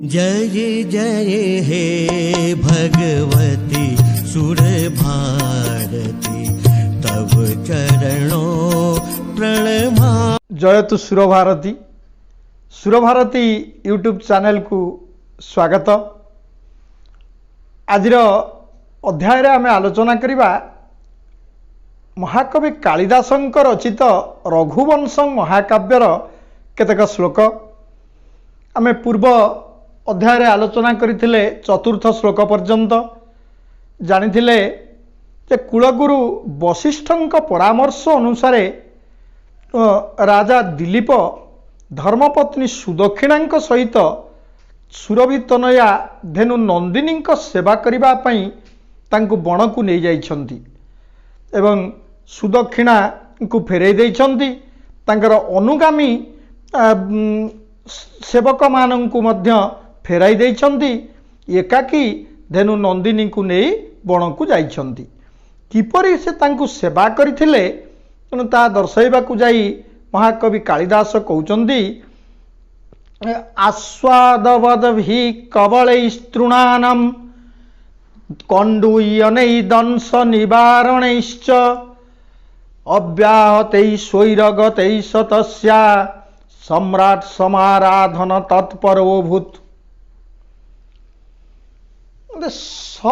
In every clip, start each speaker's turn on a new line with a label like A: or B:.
A: जय जय हे भगवती सुर भारती तव चरणों प्रणमा।
B: ଜୟତୁ ସୁରଭାରତୀ। ସୁରଭାରତୀ ୟୁଟ୍ୟୁବ୍ ଚ୍ୟାନେଲକୁ ସ୍ୱାଗତ। ଆଜିର ଅଧ୍ୟାୟରେ ଆମେ ଆଲୋଚନା କରିବା ମହାକବି କାଳିଦାସଙ୍କ ରଚିତ ରଘୁବଂଶ ମହାକାବ୍ୟର କେତେକ ଶ୍ଲୋକ। ଆମେ ପୂର୍ବ ଅଧ୍ୟାୟରେ ଆଲୋଚନା କରିଥିଲେ ଚତୁର୍ଥ ଶ୍ଲୋକ ପର୍ଯ୍ୟନ୍ତ। ଜାଣିଥିଲେ ଯେ କୁଳଗୁରୁ ବଶିଷ୍ଠଙ୍କ ପରାମର୍ଶ ଅନୁସାରେ ରାଜା ଦିଲୀପ ଧର୍ମପତ୍ନୀ ସୁଦକ୍ଷିଣାଙ୍କ ସହିତ ସୁରଭିତନୟା ଧେନୁ ନନ୍ଦିନୀଙ୍କ ସେବା କରିବା ପାଇଁ ତାଙ୍କୁ ବଣକୁ ନେଇଯାଇଛନ୍ତି ଏବଂ ସୁଦକ୍ଷିଣାଙ୍କୁ ଫେରାଇ ଦେଇଛନ୍ତି। ତାଙ୍କର ଅନୁଗାମୀ ସେବକମାନଙ୍କୁ ମଧ୍ୟ ଫେରାଇ ଦେଇଛନ୍ତି। ଏକାକୀ ଧେନୁ ନନ୍ଦିନୀଙ୍କୁ ନେଇ ବଣକୁ ଯାଇଛନ୍ତି। କିପରି ସେ ତାଙ୍କୁ ସେବା କରିଥିଲେ, ତେଣୁ ତାହା ଦର୍ଶାଇବାକୁ ଯାଇ ମହାକବି କାଳିଦାସ କହୁଛନ୍ତି, ଆସ୍ୱାଦବଦ୍ଭି କବଳୈସ୍ତୃଣାନାಂ କଣ୍ଡୁୟନୈ ଦଂଶ ନିବାରଣୈଶ୍ଚ ଅବ୍ୟାହତୈ ସ୍ୱୈରଗତୈ ସତସ୍ୟା ସମ୍ରାଟ ସମାରାଧନ ତତ୍ପରୋଭୂତ।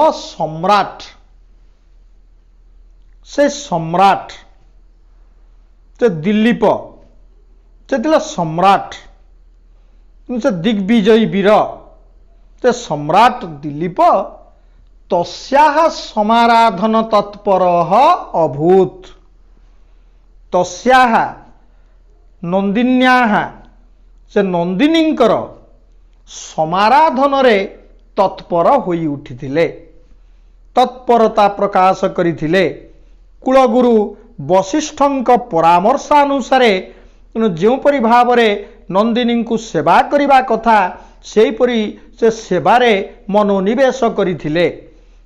B: ସମ୍ରାଟ, ସେ ସମ୍ରାଟ, ସେ ଦିଲ୍ଲୀପ, ସେ ଥିଲା ସମ୍ରାଟ, ସେ ଦିଗ୍ବିଜୟୀ ବୀର। ସେ ସମ୍ରାଟ ଦିଲ୍ଲୀପ ତସ୍ୟାହ ସମାରାଧନ ତତ୍ପର ଅଭୂତ। ତସ୍ୟାହ ନନ୍ଦିନ୍ୟାହ, ସେ ନନ୍ଦିନୀଙ୍କର ସମାରାଧନରେ ତତ୍ପର ହୋଇ ଉଠିଥିଲେ, ତତ୍ପରତା ପ୍ରକାଶ କରିଥିଲେ। କୁଳଗୁରୁ ବଶିଷ୍ଠଙ୍କ ପରାମର୍ଶାନୁସାରେ ତେଣୁ ଯେଉଁପରି ଭାବରେ ନନ୍ଦିନୀଙ୍କୁ ସେବା କରିବା କଥା, ସେହିପରି ସେ ସେବାରେ ମନୋନିବେଶ କରିଥିଲେ।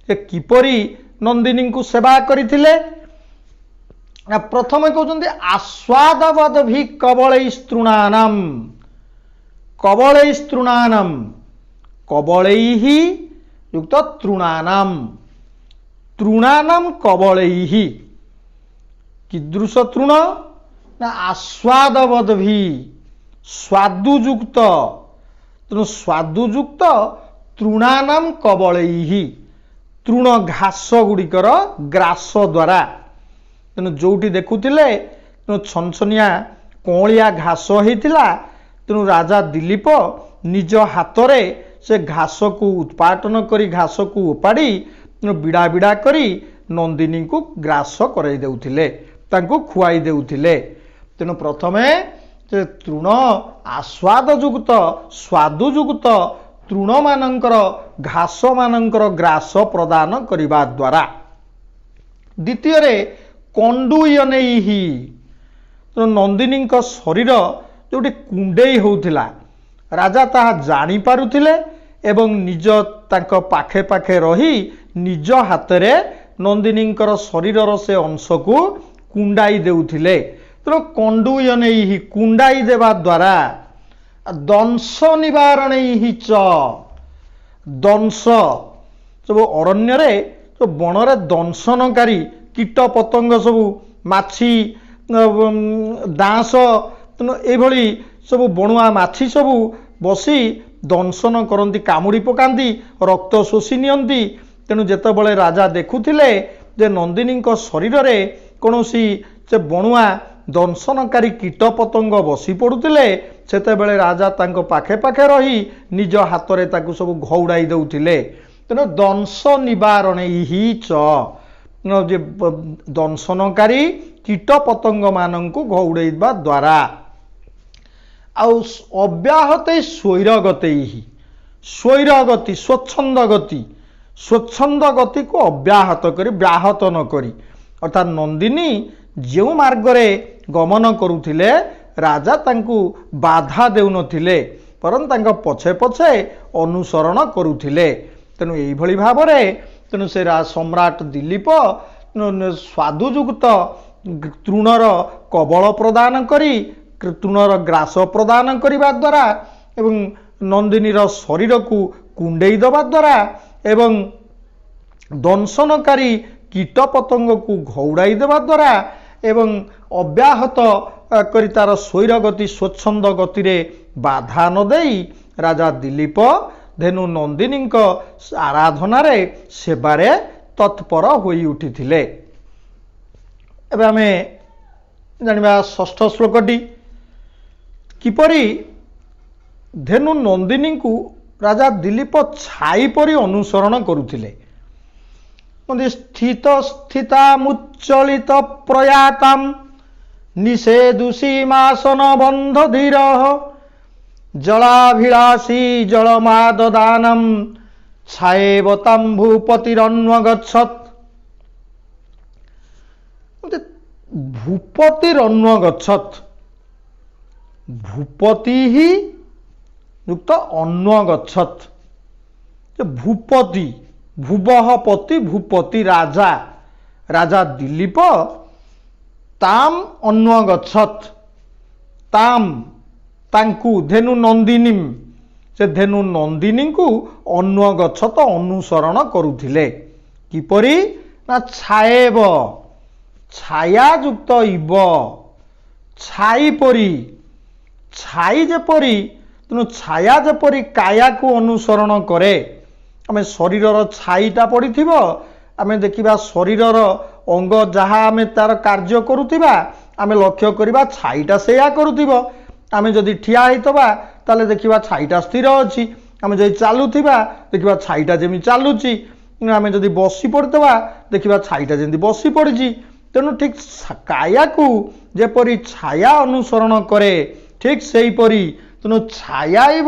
B: ସେ କିପରି ନନ୍ଦିନୀଙ୍କୁ ସେବା କରିଥିଲେ ନା, ପ୍ରଥମେ କହୁଛନ୍ତି ଆସ୍ୱାଦବଦ୍ଭି କବଳୈ ସ୍ତୃଣାନାମ। କବଳୈ ସ୍ତୃଣାନାମ, କବଳୈହି ଯୁକ୍ତ ତୃଣାନାମ, ତୃଣାନାମ କବଳୈହି। କୀଦୃଶ ତୃଣ ନା ଆସ୍ୱାଦବଦ୍ଭି, ସ୍ୱାଦୁଯୁକ୍ତ। ତେଣୁ ସ୍ୱାଦୁଯୁକ୍ତ ତୃଣାନାମ କବଳୈହି, ତୃଣ ଘାସ ଗୁଡ଼ିକର ଗ୍ରାସ ଦ୍ୱାରା। ତେଣୁ ଯୋଉଠି ଦେଖୁଥିଲେ ତେଣୁ ଛନଛନିଆ କଅଁଳିଆ ଘାସ ହେଇଥିଲା, ତେଣୁ ରାଜା ଦିଲୀପ ନିଜ ହାତରେ ସେ ଘାସକୁ ଉତ୍ପାଟନ କରି, ଘାସକୁ ଉପାଡ଼ି, ତେଣୁ ବିଡ଼ା ବିଡ଼ା କରି ନନ୍ଦିନୀଙ୍କୁ ଗ୍ରାସ କରାଇ ଦେଉଥିଲେ, ତାଙ୍କୁ ଖୁଆଇ ଦେଉଥିଲେ। ତେଣୁ ପ୍ରଥମେ ସେ ତୃଣ ଆସ୍ୱାଦଯୁକ୍ତ, ସ୍ୱାଦୁଯୁକ୍ତ ତୃଣମାନଙ୍କର, ଘାସମାନଙ୍କର ଗ୍ରାସ ପ୍ରଦାନ କରିବା ଦ୍ୱାରା। ଦ୍ୱିତୀୟରେ କଣ୍ଡୁୟନେଇହି, ତେଣୁ ନନ୍ଦିନୀଙ୍କ ଶରୀର ଯେଉଁଠି କୁଣ୍ଡେଇ ହେଉଥିଲା, ରାଜା ତାହା ଜାଣିପାରୁଥିଲେ ଏବଂ ନିଜ ତାଙ୍କ ପାଖେ ପାଖେ ରହି ନିଜ ହାତରେ ନନ୍ଦିନୀଙ୍କର ଶରୀରର ସେ ଅଂଶକୁ କୁଣ୍ଡାଇ ଦେଉଥିଲେ। ତେଣୁ କଣ୍ଡୁୟନେଇହି, କୁଣ୍ଡାଇ ଦେବା ଦ୍ୱାରା। ଦଂଶ ନିବାରଣୈହି ଚ, ଦଂଶ ସବୁ ଅରଣ୍ୟରେ, ସବୁ ବଣରେ ଦଂଶନକାରୀ କୀଟ ପତଙ୍ଗ ସବୁ, ମାଛି, ଦାଁସ, ତେଣୁ ଏଇଭଳି ସବୁ ବଣୁଆ ମାଛି ସବୁ ବସି ଦଂଶନ କରନ୍ତି, କାମୁଡ଼ି ପକାନ୍ତି, ରକ୍ତ ଶୋଷି ନିଅନ୍ତି। ତେଣୁ ଯେତେବେଳେ ରାଜା ଦେଖୁଥିଲେ ଯେ ନନ୍ଦିନୀଙ୍କ ଶରୀରରେ କୌଣସି ସେ ବଣୁଆ ଦଂଶନକାରୀ କୀଟ ପତଙ୍ଗ ବସି ପଡ଼ୁଥିଲେ, ସେତେବେଳେ ରାଜା ତାଙ୍କ ପାଖେ ପାଖେ ରହି ନିଜ ହାତରେ ତାକୁ ସବୁ ଘଉଡ଼ାଇ ଦେଉଥିଲେ। ତେଣୁ ଦଂଶ ନିବାରଣୈହି ଚ, ଯେ ଦଂଶନକାରୀ କୀଟ ପତଙ୍ଗମାନଙ୍କୁ ଘଉଡ଼େଇବା ଦ୍ୱାରା। ଆଉ ଅବ୍ୟାହତେ ସ୍ୱୈରଗତୈହି, ସ୍ୱୈରଗତି ସ୍ୱଚ୍ଛନ୍ଦ ଗତି, ସ୍ୱଚ୍ଛନ୍ଦ ଗତିକୁ ଅବ୍ୟାହତ କରି, ବ୍ୟାହତ ନ କରି, ଅର୍ଥାତ୍ ନନ୍ଦିନୀ ଯେଉଁ ମାର୍ଗରେ ଗମନ କରୁଥିଲେ, ରାଜା ତାଙ୍କୁ ବାଧା ଦେଉନଥିଲେ, ବରଂ ତାଙ୍କ ପଛେ ପଛେ ଅନୁସରଣ କରୁଥିଲେ। ତେଣୁ ଏଇଭଳି ଭାବରେ ତେଣୁ ସେ ସମ୍ରାଟ ଦିଲୀପ ସ୍ୱାଦୁଯୁକ୍ତ ତୃଣର କବଳ ପ୍ରଦାନ କରି, ତୃଣର ଗ୍ରାସ ପ୍ରଦାନ କରିବା ଦ୍ୱାରା ଏବଂ ନନ୍ଦିନୀର ଶରୀରକୁ କୁଣ୍ଡେଇ ଦେବା ଦ୍ୱାରା ଏବଂ ଦଂଶନକାରୀ କୀଟପତଙ୍ଗକୁ ଘଉଡ଼ାଇ ଦେବା ଦ୍ୱାରା ଏବଂ ଅବ୍ୟାହତ କରି ତାର ସ୍ୱୈର ଗତି, ସ୍ୱଚ୍ଛନ୍ଦ ଗତିରେ ବାଧା ନ ଦେଇ ରାଜା ଦିଲୀପ ଧେନୁ ନନ୍ଦିନୀଙ୍କ ଆରାଧନାରେ, ସେବାରେ ତତ୍ପର ହୋଇ ଉଠିଥିଲେ। ଏବେ ଆମେ ଜାଣିବା ଷଷ୍ଠ ଶ୍ଲୋକଟି, କିପରି ଧେନୁ ନନ୍ଦିନୀଙ୍କୁ ରାଜା ଦିଲୀପ ଛାଇ ପରି ଅନୁସରଣ କରୁଥିଲେ। ସ୍ଥିତ ସ୍ଥିତାମୁଚ୍ଚଳିତ ପ୍ରୟାତାମ ନିଷେଦୁଷୀମାସନ ବନ୍ଧ ଧୀର ଜଳାଭିଳାଷୀ ଜଳମାଦଦାନମ ଛାଏବତାମ ଭୂପତିରନ୍ୱଗଚ୍ଛତ୍। ଭୂପତିରନ୍ୱଗଚ୍ଛତ୍, ଭୂପତି ହିଁ ଯୁକ୍ତ ଅନ୍ୱଗଚ୍ଛତ୍। ଭୂପତି, ଭୁବହପତି, ଭୂପତି ରାଜା, ରାଜା ଦିଲୀପ ତାମ ଅନ୍ୱଗଚ୍ଛତ୍, ତାମ ତାଙ୍କୁ, ଧେନୁ ନନ୍ଦିନୀମ୍, ସେ ଧେନୁ ନନ୍ଦିନୀଙ୍କୁ ଅନ୍ୱଗଚ୍ଛତ ଅନୁସରଣ କରୁଥିଲେ। କିପରି ନା ଛାଏବ, ଛାୟାଯୁକ୍ତ ଇବ, ଛାଇ ପରି, ଛାଇ ଯେପରି, ତେଣୁ ଛାୟା ଯେପରି କାୟାକୁ ଅନୁସରଣ କରେ। ଆମେ ଶରୀରର ଛାଇଟା ପଡ଼ିଥିବ, ଆମେ ଦେଖିବା ଶରୀରର ଅଙ୍ଗ ଯାହା ଆମେ ତାର କାର୍ଯ୍ୟ କରୁଥିବା, ଆମେ ଲକ୍ଷ୍ୟ କରିବା ଛାଇଟା ସେଇଆ କରୁଥିବ। ଆମେ ଯଦି ଠିଆ ହେଇଥିବା ତାହେଲେ ଦେଖିବା ଛାଇଟା ସ୍ଥିର ଅଛି। ଆମେ ଯଦି ଚାଲୁଥିବା ଦେଖିବା ଛାଇଟା ଯେମିତି ଚାଲୁଛି। ଆମେ ଯଦି ବସି ପଡ଼ିଥିବା ଦେଖିବା ଛାଇଟା ଯେମିତି ବସି ପଡ଼ିଛି। ତେଣୁ ଠିକ୍ କାୟାକୁ ଯେପରି ଛାୟା ଅନୁସରଣ କରେ, ଠିକ୍ ସେହିପରି ତେଣୁ ଛାୟାଇବ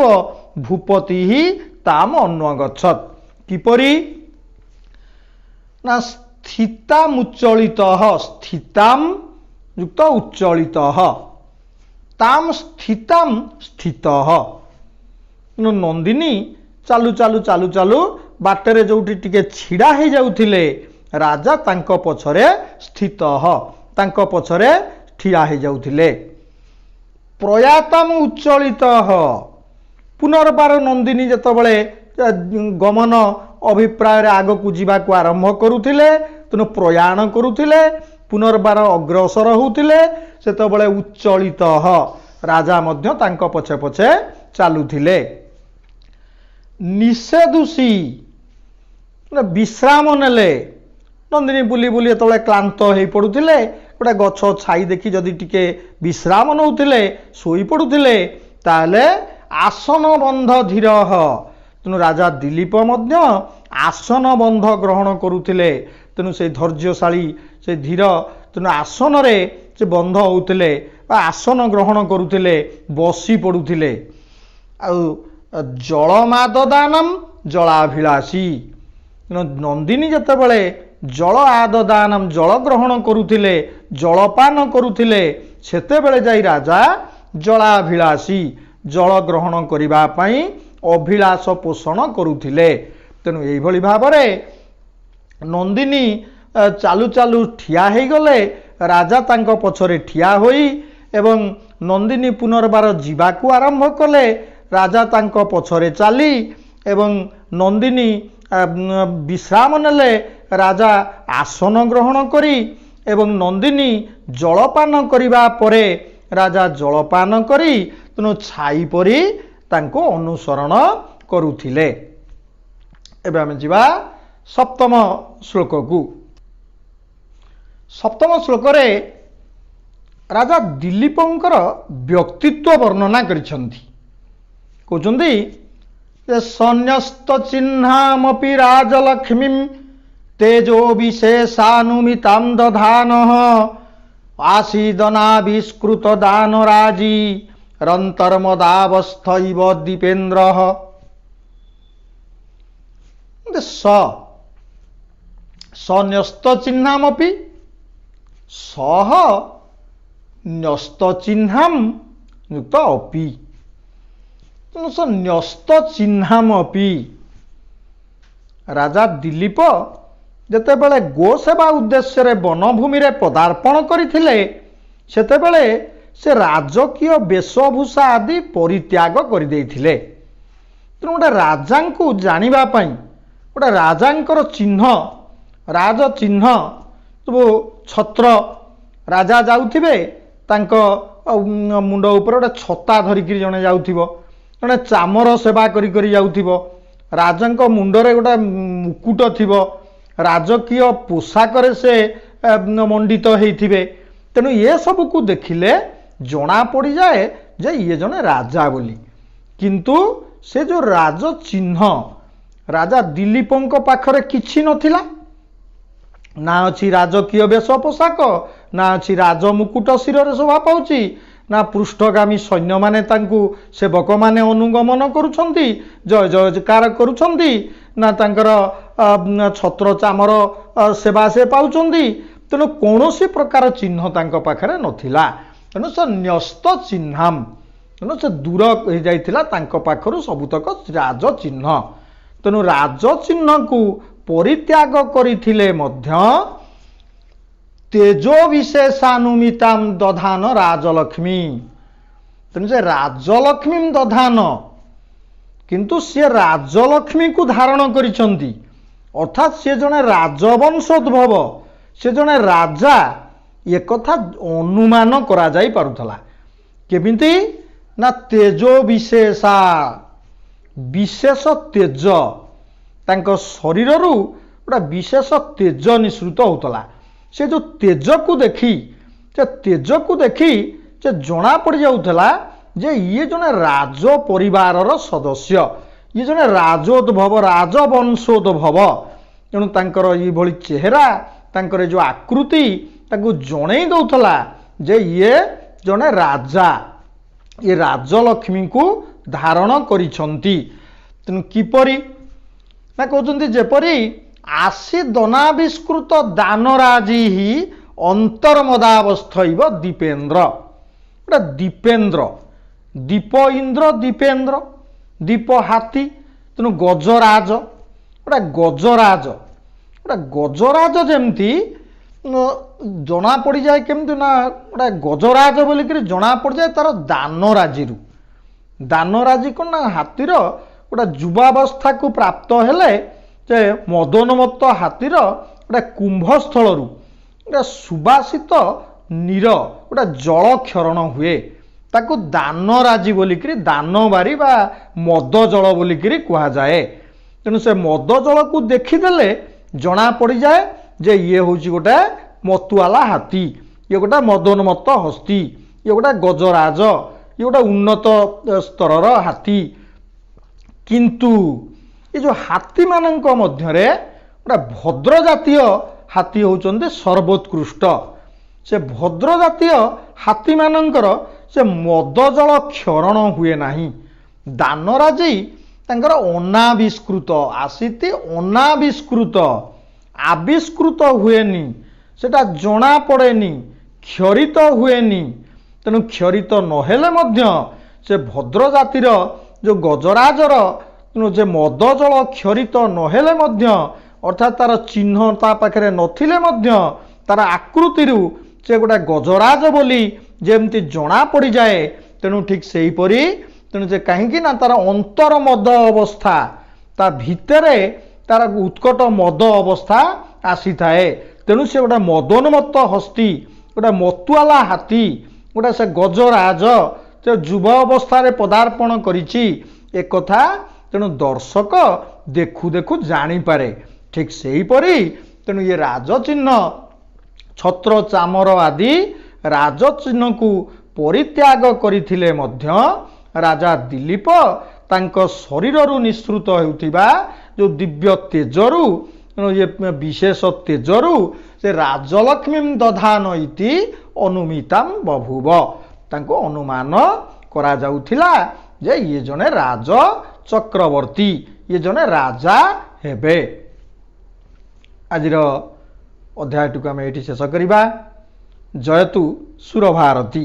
B: ଭୂପତି ହିଁ ତାମ ଅନ୍ୱଗଚ୍ଛତ୍। କିପରି ନା ସ୍ଥିତାମୁଚ୍ଚଳିତ, ସ୍ଥିତାମ ଯୁକ୍ତ ଉଚ୍ଚଳିତ, ତାମ ସ୍ଥିତାମ ସ୍ଥିତ। ନନ୍ଦିନୀ ଚାଲୁ ଚାଲୁ ଚାଲୁ ଚାଲୁ ବାଟରେ ଯୋଉଠି ଟିକେ ଛିଡ଼ା ହେଇଯାଉଥିଲେ, ରାଜା ତାଙ୍କ ପଛରେ ସ୍ଥିତ, ତାଙ୍କ ପଛରେ ଠିଆ ହେଇଯାଉଥିଲେ। ପ୍ରୟାତାମ ଉଚ୍ଚଳିତ, ପୁନର୍ବାର ନନ୍ଦିନୀ ଯେତେବେଳେ ଗମନ ଅଭିପ୍ରାୟରେ ଆଗକୁ ଯିବାକୁ ଆରମ୍ଭ କରୁଥିଲେ, ତେଣୁ ପ୍ରୟାଣ କରୁଥିଲେ, ପୁନର୍ବାର ଅଗ୍ରସର ହେଉଥିଲେ, ସେତେବେଳେ ଉଚ୍ଚଳିତ ରାଜା ମଧ୍ୟ ତାଙ୍କ ପଛେ ପଛେ ଚାଲୁଥିଲେ। ନିଷେଦୁଷୀ, ବିଶ୍ରାମ ନେଲେ, ନନ୍ଦିନୀ ବୁଲି ବୁଲି ଯେତେବେଳେ କ୍ଳାନ୍ତ ହେଇ ପଡ଼ୁଥିଲେ, ଗୋଟେ ଗଛ ଛାଇ ଦେଖି ଯଦି ଟିକେ ବିଶ୍ରାମ ନେଉଥିଲେ, ଶୋଇ ପଡ଼ୁଥିଲେ, ତାହେଲେ ଆସନ ବନ୍ଧ ଧୀରହ, ତେଣୁ ରାଜା ଦିଲୀପ ମଧ୍ୟ ଆସନ ବନ୍ଧ ଗ୍ରହଣ କରୁଥିଲେ। ତେଣୁ ସେଇ ଧୈର୍ଯ୍ୟଶାଳୀ, ସେ ଧୀର, ତେଣୁ ଆସନରେ ସେ ବନ୍ଧ ହେଉଥିଲେ ବା ଆସନ ଗ୍ରହଣ କରୁଥିଲେ, ବସି ପଡ଼ୁଥିଲେ। ଆଉ ଜଳମାଦଦାନମ ଜଳାଭିଳାଷୀ, ନନ୍ଦିନୀ ଯେତେବେଳେ ଜଳ ଆଦଦାନମ ଜଳ ଗ୍ରହଣ କରୁଥିଲେ, ଜଳପାନ କରୁଥିଲେ, ସେତେବେଳେ ଯାଇ ରାଜା ଜଳାଭିଳାଷୀ ଜଳ ଗ୍ରହଣ କରିବା ପାଇଁ ଅଭିଳାଷ ପୋଷଣ କରୁଥିଲେ। ତେଣୁ ଏଇଭଳି ଭାବରେ ନନ୍ଦିନୀ ଚାଲୁ ଚାଲୁ ଠିଆ ହେଇଗଲେ, ରାଜା ତାଙ୍କ ପଛରେ ଠିଆ ହୋଇ, ଏବଂ ନନ୍ଦିନୀ ପୁନର୍ବାର ଯିବାକୁ ଆରମ୍ଭ କଲେ, ରାଜା ତାଙ୍କ ପଛରେ ଚାଲି, ଏବଂ ନନ୍ଦିନୀ ବିଶ୍ରାମ ନେଲେ, ରାଜା ଆସନ ଗ୍ରହଣ କରି, ଏବଂ ନନ୍ଦିନୀ ଜଳପାନ କରିବା ପରେ ରାଜା ଜଳପାନ କରି, ତେଣୁ ଛାଇ ପରି ତାଙ୍କୁ ଅନୁସରଣ କରୁଥିଲେ। ଏବେ ଆମେ ଯିବା ସପ୍ତମ ଶ୍ଲୋକକୁ। ସପ୍ତମ ଶ୍ଲୋକରେ ରାଜା ଦିଲ୍ଲୀପଙ୍କର ବ୍ୟକ୍ତିତ୍ୱ ବର୍ଣ୍ଣନା କରିଛନ୍ତି। କହୁଛନ୍ତି ଯେ ସନ୍ନ୍ୟସ୍ତ ଚିହ୍ନାମପି ରାଜଲକ୍ଷ୍ମୀಂ ତେଜୋ ବିଶେଷାନୁମିତାಂ ଦଧାନଃ ଆସୀଦନାବିଷ୍କୃତ ଦାନରାଜି ରନ୍ତର୍ମଦାବସ୍ଥ ଇବ ଦୀପେନ୍ଦ୍ରଃ। ସ ନ୍ୟସ୍ତ ଚିହ୍ନାମପି, ସହ ନ୍ୟସ୍ତ ଚିହ୍ନାମ ଯୁକ୍ତ ଅପି, ସ ନ୍ୟସ୍ତ ଚିହ୍ନାମପି। ରାଜା ଦିଲ୍ଲୀପ ଯେତେବେଳେ ଗୋସେବା ଉଦ୍ଦେଶ୍ୟରେ ବନଭୂମିରେ ପଦାର୍ପଣ କରିଥିଲେ, ସେତେବେଳେ ସେ ରାଜକୀୟ ବେଶଭୂଷା ଆଦି ପରିତ୍ୟାଗ କରିଦେଇଥିଲେ। ତେଣୁ ଗୋଟେ ରାଜାଙ୍କୁ ଜାଣିବା ପାଇଁ ଗୋଟେ ରାଜାଙ୍କର ଚିହ୍ନ, ରାଜ ଚିହ୍ନ ସବୁ ଛତ୍ର, ରାଜା ଯାଉଥିବେ ତାଙ୍କ ମୁଣ୍ଡ ଉପରେ ଗୋଟେ ଛତା ଧରିକିରି ଜଣେ ଯାଉଥିବ, ଜଣେ ଚାମର ସେବା କରି କରି ଯାଉଥିବ, ରାଜାଙ୍କ ମୁଣ୍ଡରେ ଗୋଟେ ମୁକୁଟ ଥିବ, ରାଜକୀୟ ପୋଷାକରେ ସେ ମଣ୍ଡିତ ହେଇଥିବେ। ତେଣୁ ଏସବୁକୁ ଦେଖିଲେ ଜଣା ପଡ଼ିଯାଏ ଯେ ଇଏ ଜଣେ ରାଜା ବୋଲି। କିନ୍ତୁ ସେ ଯେଉଁ ରାଜ ଚିହ୍ନ ରାଜା ଦିଲ୍ଲୀପଙ୍କ ପାଖରେ କିଛି ନଥିଲା, ନା ଅଛି ରାଜକୀୟ ବେଶ ପୋଷାକ, ନା ଅଛି ରାଜମୁକୁଟ ଶିରରେ ଶୋଭା ପାଉଛି, ନା ପୃଷ୍ଠଗାମୀ ସୈନ୍ୟମାନେ ତାଙ୍କୁ ସେବକମାନେ ଅନୁଗମନ କରୁଛନ୍ତି, ଜୟ ଜୟକାର କରୁଛନ୍ତି, ନା ତାଙ୍କର ଛତ୍ର ଚାମର ସେବା ସେ ପାଉଛନ୍ତି। ତେଣୁ କୌଣସି ପ୍ରକାର ଚିହ୍ନ ତାଙ୍କ ପାଖରେ ନଥିଲା। ତେଣୁ ସେ ନ୍ୟସ୍ତ ଚିହ୍ନାମ, ତେଣୁ ସେ ଦୂର ହେଇଯାଇଥିଲା ତାଙ୍କ ପାଖରୁ ସବୁତକ ରାଜ ଚିହ୍ନ। ତେଣୁ ରାଜ ଚିହ୍ନକୁ ପରିତ୍ୟାଗ କରିଥିଲେ ମଧ୍ୟ ତେଜ ବିଶେଷାନୁମିତାମ ଦଧାନ ରାଜଲକ୍ଷ୍ମୀ। ତେଣୁ ସେ ରାଜଲକ୍ଷ୍ମୀ ଦଧାନ, କିନ୍ତୁ ସିଏ ରାଜଲକ୍ଷ୍ମୀକୁ ଧାରଣ କରିଛନ୍ତି, ଅର୍ଥାତ୍ ସିଏ ଜଣେ ରାଜବଂଶୋଦ୍ଭବ, ସେ ଜଣେ ରାଜା, ଏକଥା ଅନୁମାନ କରାଯାଇ ପାରୁଥିଲା। କେମିତି ନା ତେଜ ବିଶେଷା, ବିଶେଷ ତେଜ ତାଙ୍କ ଶରୀରରୁ ଗୋଟେ ବିଶେଷ ତେଜ ନିଃସୃତ ହେଉଥିଲା। ସେ ଯେଉଁ ତେଜକୁ ଦେଖି, ସେ ତେଜକୁ ଦେଖି ସେ ଜଣା ପଡ଼ିଯାଉଥିଲା ଯେ ଇଏ ଜଣେ ରାଜ ପରିବାରର ସଦସ୍ୟ, ଇଏ ଜଣେ ରାଜୋଦ୍ଭବ, ରାଜବଂଶୋଦ୍ଭବ। ତେଣୁ ତାଙ୍କର ଏଇଭଳି ଚେହେରା, ତାଙ୍କର ଏ ଯେଉଁ ଆକୃତି ତାକୁ ଜଣେଇ ଦେଉଥିଲା ଯେ ଇଏ ଜଣେ ରାଜା, ଇଏ ରାଜଲକ୍ଷ୍ମୀଙ୍କୁ ଧାରଣ କରିଛନ୍ତି। ତେଣୁ କିପରି ନା କହୁଛନ୍ତି ଯେପରି ଆସି ଦନାବିଷ୍କୃତ ଦାନରାଜି ହି ଅନ୍ତର୍ମଦାବସ୍ଥୈବ ଦୀପେନ୍ଦ୍ର। ଗୋଟେ ଦୀପେନ୍ଦ୍ର, ଦୀପ ଇନ୍ଦ୍ର, ଦୀପେନ୍ଦ୍ର, ଦୀପ ହାତୀ, ତେଣୁ ଗଜରାଜ, ଗୋଟେ ଗଜରାଜ, ଗୋଟେ ଗଜରାଜ ଯେମିତି ଜଣା ପଡ଼ିଯାଏ କେମିତି ନା ଗୋଟେ ଗଜରାଜ ବୋଲିକିରି ଜଣା ପଡ଼ିଯାଏ ତାର ଦାନରାଜିରୁ। ଦାନରାଜି କ'ଣ ନା ହାତୀର ଗୋଟେ ଯୁବାବସ୍ଥାକୁ ପ୍ରାପ୍ତ ହେଲେ ଯେ ମଦୋନ୍ମତ୍ତ ହାତୀର ଗୋଟେ କୁମ୍ଭସ୍ଥଳରୁ ଗୋଟେ ସୁବାସିତ ନୀର, ଗୋଟେ ଜଳ କ୍ଷରଣ ହୁଏ, ତାକୁ ଦାନରାଜି ବୋଲିକିରି, ଦାନବାରି ବା ମଦ ଜଳ ବୋଲିକିରି କୁହାଯାଏ। ତେଣୁ ସେ ମଦ ଜଳକୁ ଦେଖିଦେଲେ ଜଣା ପଡ଼ିଯାଏ ଯେ ଇଏ ହେଉଛି ଗୋଟେ ମତୁଆଲା ହାତୀ, ଇଏ ଗୋଟେ ମଦୋନ୍ମତ୍ତ ହସ୍ତି, ଇଏ ଗୋଟେ ଗଜରାଜ, ଇଏ ଗୋଟେ ଉନ୍ନତ ସ୍ତରର ହାତୀ। କିନ୍ତୁ ଏ ଯେଉଁ ହାତୀମାନଙ୍କ ମଧ୍ୟରେ ଗୋଟେ ଭଦ୍ର ଜାତୀୟ ହାତୀ ହେଉଛନ୍ତି ସର୍ବୋତ୍କୃଷ୍ଟ। ସେ ଭଦ୍ର ଜାତୀୟ ହାତୀମାନଙ୍କର ସେ ମଦ ଜଳ କ୍ଷରଣ ହୁଏ ନାହିଁ। ଦାନରାଜି ତାଙ୍କର ଅନାବିଷ୍କୃତ, ଆସିତି ଅନାବିଷ୍କୃତ, ଆବିଷ୍କୃତ ହୁଏନି, ସେଟା ଜଣା ପଡ଼େନି, କ୍ଷରିତ ହୁଏନି। ତେଣୁ କ୍ଷରିତ ନହେଲେ ମଧ୍ୟ ସେ ଭଦ୍ର ଜାତିର ଯେଉଁ ଗଜରାଜର ଯେ ମଦ ଜଳ କ୍ଷରିତ ନହେଲେ ମଧ୍ୟ, ଅର୍ଥାତ୍ ତାର ଚିହ୍ନ ତା ପାଖରେ ନଥିଲେ ମଧ୍ୟ ତାର ଆକୃତିରୁ ସେ ଗୋଟେ ଗଜରାଜ ବୋଲି ଯେମିତି ଜଣା ପଡ଼ିଯାଏ, ତେଣୁ ଠିକ୍ ସେହିପରି ତେଣୁ ସେ କାହିଁକି ନା ତାର ଅନ୍ତର ମଦ ଅବସ୍ଥା, ତା ଭିତରେ ତାର ଉତ୍କଟ ମଦ ଅବସ୍ଥା ଆସିଥାଏ। ତେଣୁ ସେ ଗୋଟେ ମଦୋନ୍ମତ୍ତ ହସ୍ତି, ଗୋଟେ ମତୁଆଲା ହାତୀ, ଗୋଟେ ସେ ଗଜରାଜ, ସେ ଯୁବ ଅବସ୍ଥାରେ ପଦାର୍ପଣ କରିଛି ଏକଥା ତେଣୁ ଦର୍ଶକ ଦେଖୁ ଦେଖୁ ଜାଣିପାରେ। ଠିକ୍ ସେହିପରି ତେଣୁ ଇଏ ରାଜଚିହ୍ନ ଛତ୍ର ଚାମର ଆଦି ରାଜଚିହ୍ନକୁ ପରିତ୍ୟାଗ କରିଥିଲେ ମଧ୍ୟ ରାଜା ଦିଲ୍ଲୀପ ତାଙ୍କ ଶରୀରରୁ ନିଃସୃତ ହେଉଥିବା ଯେଉଁ ଦିବ୍ୟ ତେଜରୁ, ତେଣୁ ଇଏ ବିଶେଷ ତେଜରୁ ସେ ରାଜଲକ୍ଷ୍ମୀ ଦଧାନ ଇତି ଅନୁମିତାಂ ବଭୁବ, ତାଙ୍କୁ ଅନୁମାନ କରାଯାଉଥିଲା ଯେ ଇଏ ଜଣେ ରାଜ ଚକ୍ରବର୍ତ୍ତୀ, ଇଏ ଜଣେ ରାଜା ହେବେ। ଆଜିର ଅଧ୍ୟାୟଟିକୁ ଆମେ ଏଇଠି ଶେଷ କରିବା। ଜୟତୁ ସୁରଭାରତୀ।